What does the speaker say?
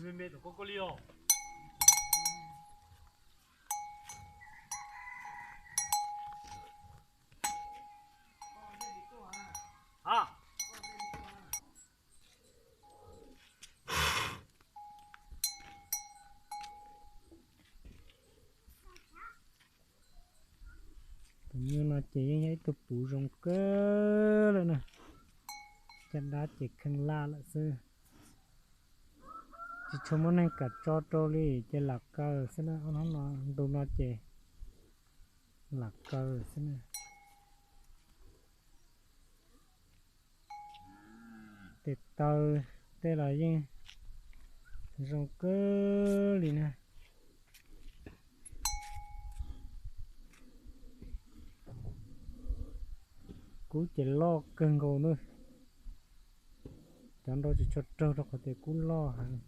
Me me tom koj koj li os. Tus nyuj no ces yeej yog ib tug puv zoo kawg lawm na. Caj dab ces kheej laj lawm xwb. Tsis tshua muaj neeg kam tso rau li ces lam kaw xwb na. Ob hnub no ntu no ces lam kaw xwb na. Tes taw tej los yeej zoo kawg li na. Kub ces loj kawg nkaus na. Cov nrau tsis tshua raug rau qhov tias kub loj heev.